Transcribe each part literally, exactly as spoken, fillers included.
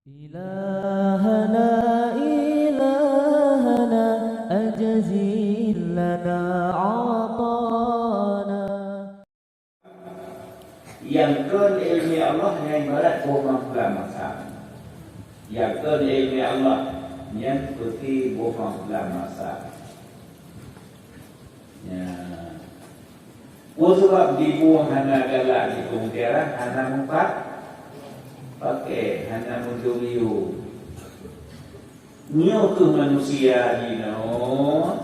إلهنا، إلهنا، أجزل لنا عطانا. Nyang kon iéleumé Allah nyan ibarat boh meuhlam asam. Nyang kon iéleumé Allah nyan peuti boh meuhlam asam. Ya. Peue sabab dibuang hana galak di peumutiara, hana meupat-, paké, hana meuturi. Nyoe keuh manusia jinoe,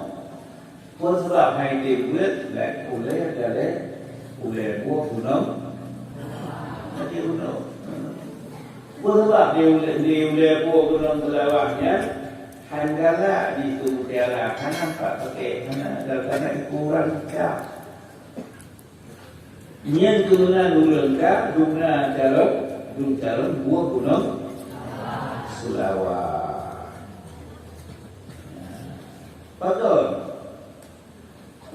peue sabab hai tém beuet, bèk ulèe galak, ulèe buet gunong, jadi gunong. Peue sabab di ulèe, di ulèe buet gunong Seulawah nyan, han galak di peumutiara, hana pat paké, hana, hana ikurang cap. Nyan keuh meunan ureueng ka dum na calon, dum calon buet gunong Seulawah. Pakon?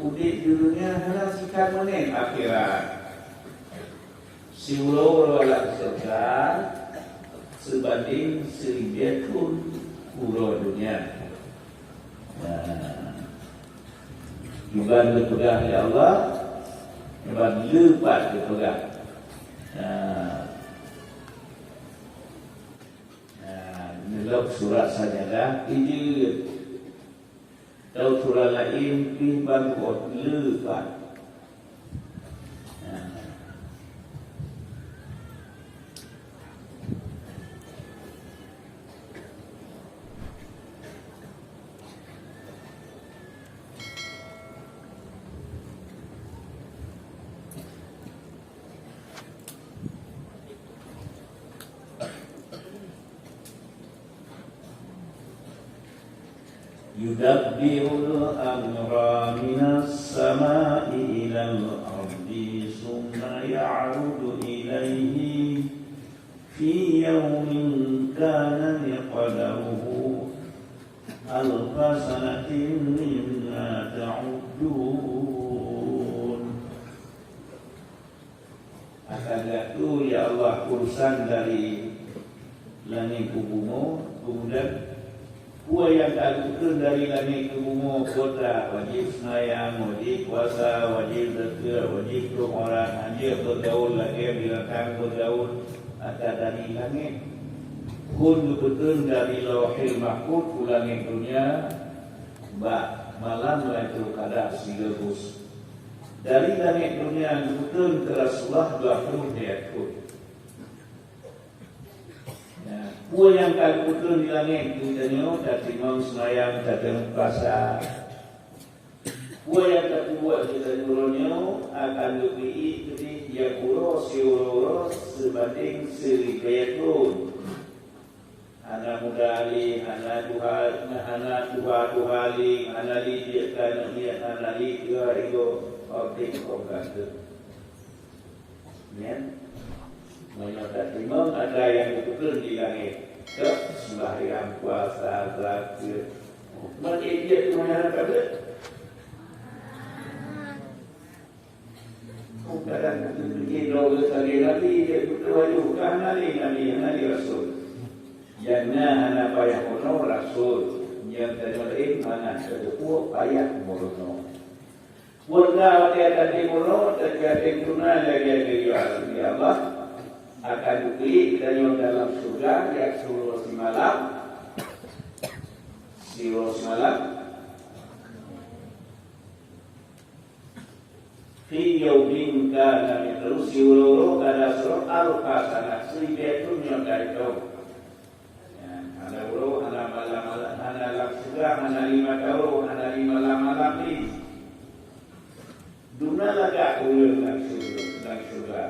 Udép di dunia hana sikat meunan akhirat. Siuroe-uroe lam syeuruga seubandéng siribèe thon uroe dunia. Nah, kiban geupeugah lé Allah, kiban le pat geupeugah. Nah, nah, neulok surat sajadah, ijeuet. Atau surat laén pih ban buet le pat. Nah. يدبر الأمر من السماء إلى الأرض ثم يعرج إليه في يوم كان مقداره ألف سنة مما تعدون. Akan geuatô, ya Allah, urusan dari langét u bumoe, keumudian peue nyang ka geukheun dari langét keu bumoe, peue ta wajéb seumayang, wajéb puasa, wajéb zakeuet, wajéb tueng aurat, hanjeuet beugaul lagèe binatang beugaul, ata dari langét. Phôn geupeutheun dari Lauhil Mahfuz u langét donya bak malam Lailatul Qadar sigeubus. Dari langét donya geupeutheun keu Rasulullah dua ploh lhèe thôn. Nah, peue nyang ka geupeutheun di langét geutanyoe, tateurimong seumayang, tateurimong puasa. Peue nyang tapeubuet geutanyoe uroe nyoe akan geupeuiek keudéh nyang uroe siuroe-uroe seubandéng siribèe thôn. Hana muda lé, hana tuha, hana tuha-tuha lé, hana lé jeuet keu aneuk miet, hana lé keu igoe, ordék kong ka teuh. Nyan, meunyoe tateurimong ata nyang geupeutheun di langét, keu seumbahyang, puasa, zakeuet. Meunan jeuet keu meunyoe hana ka teuh. Kadang-kadang teupikir droe sabe nabi, dia beutôi laju, ka hana lé nabi, hana lé rasul. Nyang na hana payah bunoe rasul, nyang tanyoe laén mangat teupeue payah bunoe. Peue watèe até bunoe, tapi até tuna lagèe geuyue Allah, akan geuklik tanyoe dalam syeuruga, ya siuroe simalam, siuroe simalam. Fi yaumin kana miqdaruhu, siuroe-uroe kada siuroe alfa sanah, siribèe thôn nyang ka itong. Ya, hana uroe, hana malam, hana lam syeuruga, hana lima taroe, hana lima malam lé. Dum na lagak ureueng lam syeuruga, lam syeuruga.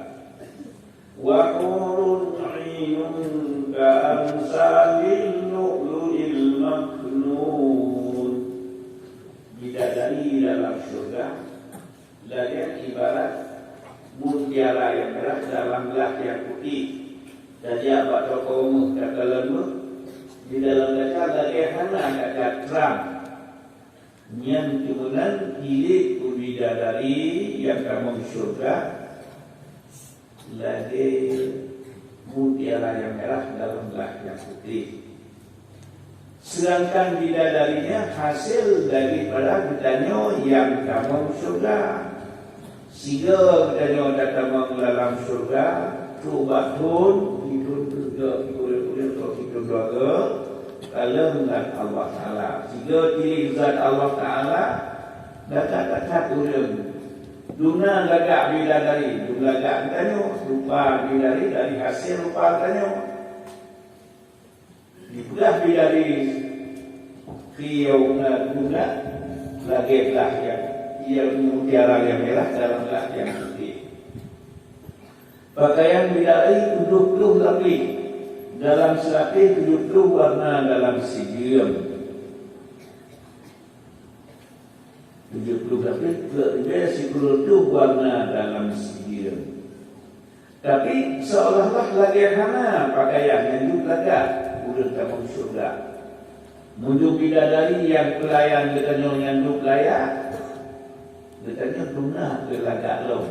Wa hurun 'ainun ka amsalil lu'lu'il maknun. Bidadari dalam syeuruga lagèe ibarat mutiara nyang merah dalam glah nyang putéh. Tajak bak toko méuh takalon méuh, di dalam kaca lagèe hana kaca trang. Nyan keuh meunan ilèe keu bidadari nyang tamong syeuruga lagèe mutiara nyang merah dalam glah nyang putéh. Sedangkan bidadari nyan hasil daripada geutanyoe nyang tamong syeuruga. Sigoe geutanyoe tatamong lam syeuruga, trok bak thon, di thon keudroe, ureuëng-ureuëng trok di thon dua goe, kalon ngon Allah Taala. Sigoe tilik zat Allah Taala, lagak that ureuëng. Dum na lagak bidadari, dum lagak geutanyoe, rupa bidadari dari hasil rupa geutanyoe. Dipeugah bidadari, "Fi yaumina guna," lagée blah nyang, nyang mutiara nyang mirah dalam blah nyang putéh. Pakaian bidadari tujoh ploh lapéh, dalam seulapéh tujoh ploh warna dalam sijeuem. Tujoh ploh lapéh, keu ribée sikureueng ploh warna dalam sijeuem. Tapi, seolah-olah lagée hana pakaian nyang jeuet lagak ureuëng tamong syeuruga. Meunyoe bidadari nyang peulayan geutanyoe nyang jeuet lagak, geutanyoe dum na keu lagak lom.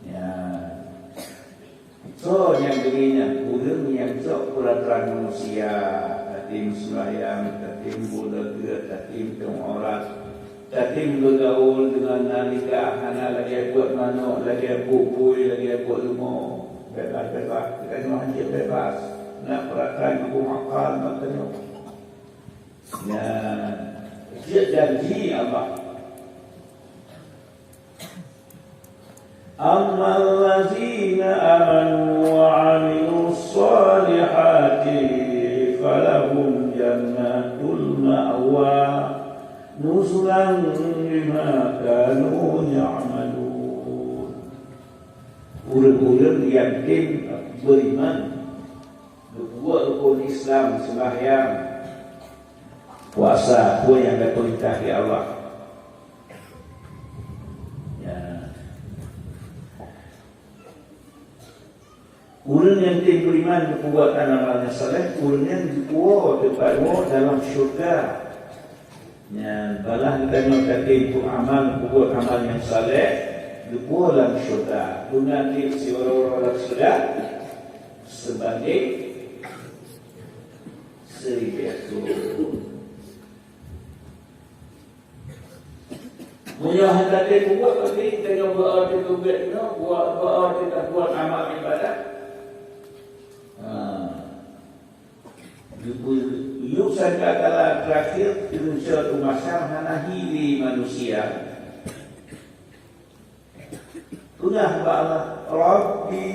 Nyan. Soe nyang geubri nyan? Ureuëng nyang sok peuratoran manusia, tatem seumbahyang, tatem buet lagée, tatem tueng aurat, tatem beugaul deungon na nikah, hana lagée buet manok, lagée buet bui, lagée buet leumo. Bebas-bebas, geutanyoe hanjeuet bebas. Na peuratoran huköm akal bak tanyoe. Nyan, jeuet janji Allah. Ammal ladzina amanu wa 'amilus shalihati falahum jannatul ma'wa nuzulan bima kanu ya'malun. Ureuëng-ureuëng nyang tem beriman, geubuet rukon Islam, seumbahyang, puasa, peue nyang geupeurintah lé Allah. Ya. Ureuëng nyang tem beriman geupeubuet amal nyang saleh, ureuëng nyan geupuwoe teumpat woe dalam syeuruga. Nyan, balaih geutanyoe tatem peuamal, peubuet amal nyang saleh, geupuwoe lam syeuruga. Dum na cit siuroe-uroe lam syeuruga sebagai seuribèe thon. Meunyoe hana teupeue, pasti tanyoe beu-o teupeue inoe, beu-o, beu-o teupeue amal ibadat. Ha. Geupeu-, yôh sangkakala terakhir, teungeut teuma hana hi lé manusia. Peugah bak Allah, "Rabbi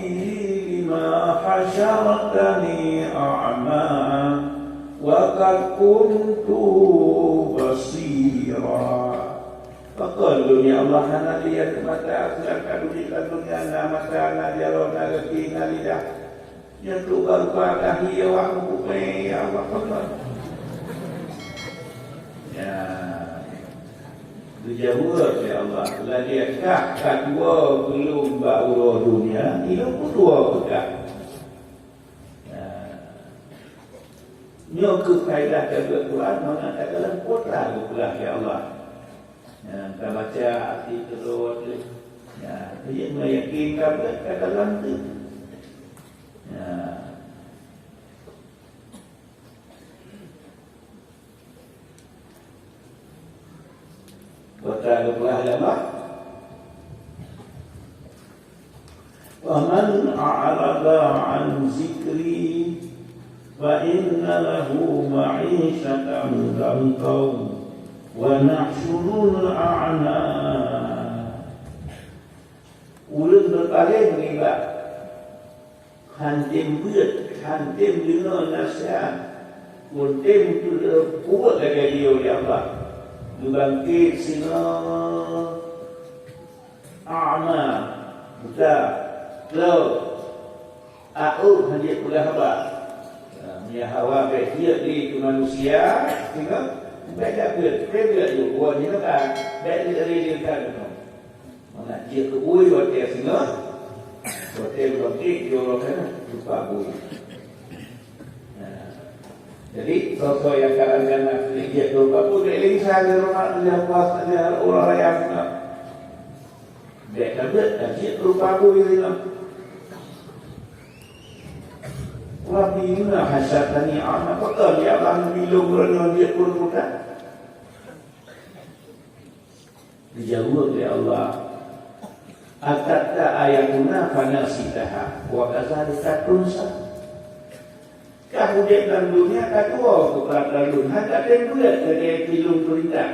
lima hasyartani a'ma wa qad kuntu basira." Pakon lôn, ya Allah, hana lé mata, seudangkan udeb lam donya na mata, na jaroe, na gaki, na lidah. Nyan trok bak rupa tahi awak meukumè, ya Allah, Allah. Ya. Geujaweueb lé Allah, "Lagèe kah ka tuwoe keu Lôn bak uroe donya, ilôn pun tuwoe keu kah." Ya. Nyoe keuh faedah tabeuet Quran, mangat takalon peue geupeulah lé Allah. Ya, tabaca arti keudroe teuh. Ya, meuyakin tabeuet takalon teuh. Ya. Kota geupeugah lé Allah, "Wa man a'rada 'an zikri fa inna lahu ma'isyatan dhanka wa nahsyuruhu a'ma." Ureueng geupaléng nibak Hántom beuet, hántom deungoe naseuhat, hántom peubuet lagèe nyoe, ya Allah, geubangket singoh a'ma, buta, klok, aôt hana jeuet peugah haba. Meunyo hawa bèk jeuet lé keu manusia, singoh bèk jak beuet, bèk beuet ju buet nyoe ka, bèk lé lé ka deungoe. Mangat jeuet keu bui watèe singoh, watèe beulangkik jih uroe nyan rupa bui. Nah, jadi, soe-soe nyang ka langganan jeuet keu rupa bui, bèk lé gisa lé uroe, lé puasa, lé uroe raya singoh. Bèk ka beuet ka jeuet keu rupa bui singoh. Rabbi, lima hashartani a'ma, pakon ya Allah neubi lôn meureunoe jeuet keu ureueng buta? Geujaweueb lé Allah, "Atatka ayatuna fanasitaha, wa kadzalika tunsa." Kah udeb lam dunia ka tuwoe keu peurata lôn, hana tem beuet lagèe lôn peurintah.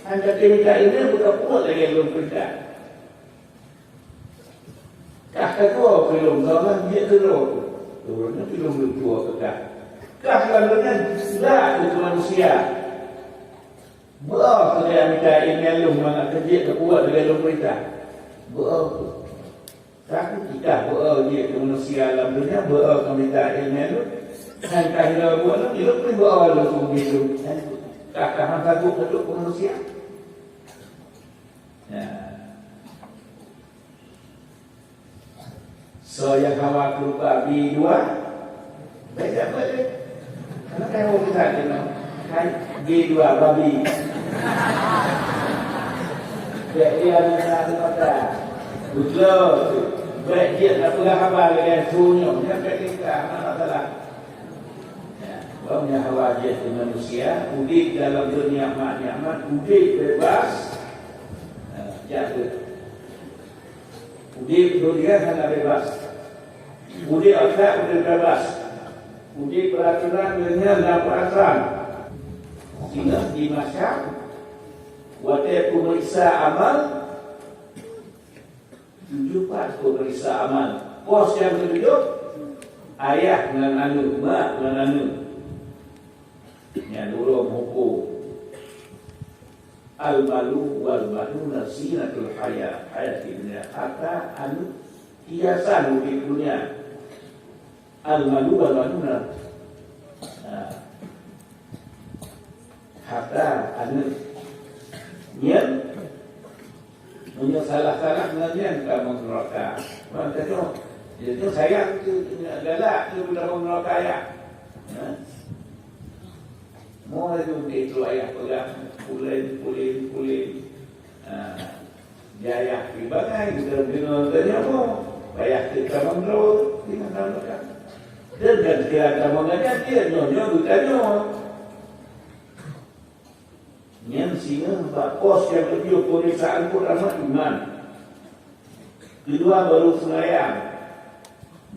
Hana tem mita ileumèe beuka peubuet lagèe lôn peurintah. Kah ka tuwoe keu lôn, soalan jeuet keu lôn. Lôn keu lôn lôn tuwoe keu kah. Kah lam dunia, beuet keu manusia. Beuet keu mita ileumèe lôn mangat keu jeuet keu peubuet lagèe lôn peurintah. Beuet keu Tapi kita beuet jeuet keu manusia lam dunia, beuet keu mita ileumèe lôn. Kan ka hira buet lôn, ilôn pih beuet lôn keu begitu. Ka, ka hana sanggup keu manusia. Ya. Soe nyang hawa keu rupa bi dua, Bèk jak beuet lé. Karena kan ureueng buta jinoe. Kan, G dua babi. Bèk dia mita mata. Beutôi tu. Bèk jeuet na peugah haba lagèe su nyoe. Nyan bèk kita, hana masalah. Ya, wong nyang hawa jeuet keu manusia, udeb dalam dunia mak nikmat, udeb bebas. Ya, jak beuet. Udeb dunia hana bebas. Udeb akhirat udeb bebas. Udeb peuratoran dunia na peuratoran. Singoh di mahsyar, watèe peumeuriksa amal, tujoh pat peumeuriksa amal. Pos nyang keutujoh, ayah ngon aneuk, mak ngon aneuk. Nyan ureueng huköm. Al-malu wal banuna zinatul haya-, hayatid dunya. Harta, aneuk, hiasan udeb dunia. Al-malu wal banuna. Nah. Harta, aneuk. Nyan, meunyoe salah-salah ngon nyan ka meunuraka. Maka nyoe, jadi sayang tu, galak tu tamong neuraka ya. Ha? Mo laju di tu ayah peugah, pulen, pulen, pulen. Ha. Di ayah pi bangai, kita dengar tanya mo. Payah kita mandro, kita tanyakan. Dan kan kita mengajar dia, nyonya bukan nyonya. Nyan singoh bak pos nyang tujoh peureksaan peurtama iman. Keudua baru seumayang.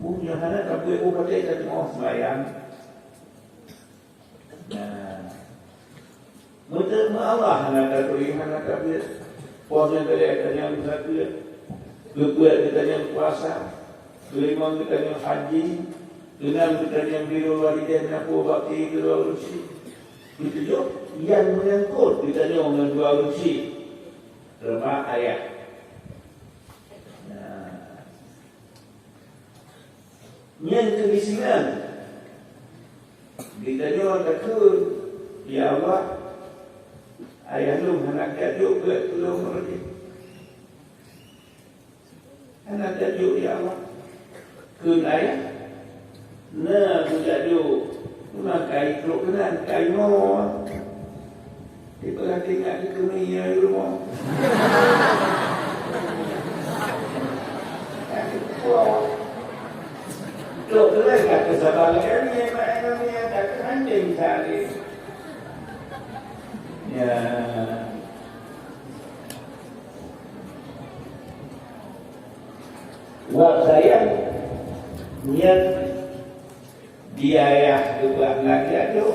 Meunyoe hana tabeuet, oh, patéh ka teungoh seumayang. Nah, meuteumé Allah hana taturi, hana tabeuet. Pos nyang keulhèe tanyong zakeuet, keupeuet tanyong puasa, keulimong tanyong haji, keunam tanyong birrul walidain, nyan peue bakti keudua ureueng syik. Keutujoh, nyang menyangkut geutanyoe ngon dua ureueng syik, teuma ayah. Nah, nyan keuh isinan. Geutanyoe takheun, "Ya Allah, ayah lôn hana geujak jok beuet keu lôn meureuti." Hana tajok, ya Allah. Kheun ayah, na geujak jok, teuma kai trok keunan, kai ngon. Dipeugah teuingat keu keumieng nyang di rumoh. Trok keunan ka teusaba lagèe nyan, mak ayah nyan ka teuhanjeueng cari. Ya. Wak sayang, nyan di ayah geupeugah hana geujak jok.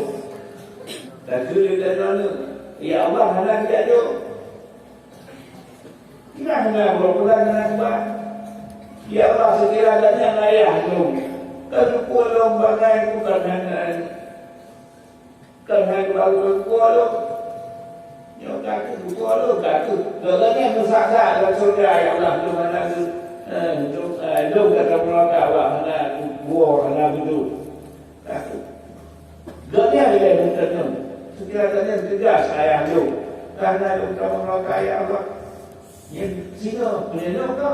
Takheun lé tanyoe, "Ya Allah, hana geujak jok." Hana, hana beureugunan hana keubah. "Ya Allah, seukira gobnyan ayah lôn, ka geupeu lôn bangai bukon hana." Kan hai baru geupeue lôn. Nyoe ka geupeue lôn, ka geu-, gobnyan meusaga lam syeuruga, "Ya Allah, lôn hana geu-, eh, lôn, eh, lôn ka tamong neuraka, awak hana geuwoe, hana geuduek." Ka geu-, gobnyan ilèe meuteunong. Seukira gobnyan teugas, "Ayah lôn, ka hana lôn tamong neuraka, ya Allah." Nyan singoh, meunyoe ka.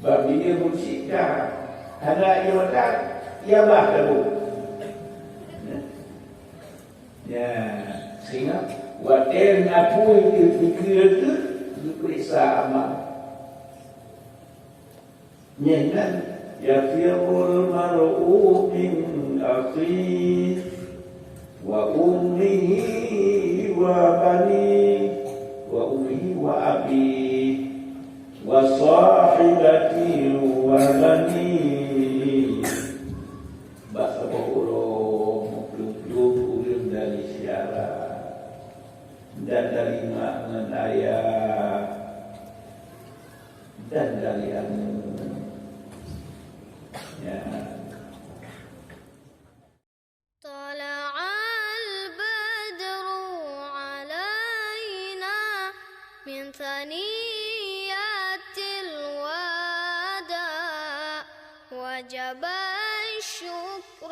Bak binèe mursyid ka hana ie mata, ie bah tabu. Ya, sehingga watèe na apui teupeue teuh geupeuriksa amal. Nyan kan يفر المرء من أخيه وأمه وبنيه، وأمه وأبيه وصاحبته وبنيه. Bak saboh uroe meuplueng-plueng ureuëng dari syedara, dan dari mak ngon ayah, dan dari aneuëk. Ya. طلع البدر علينا من ثنيات الوداع، وجب الشكر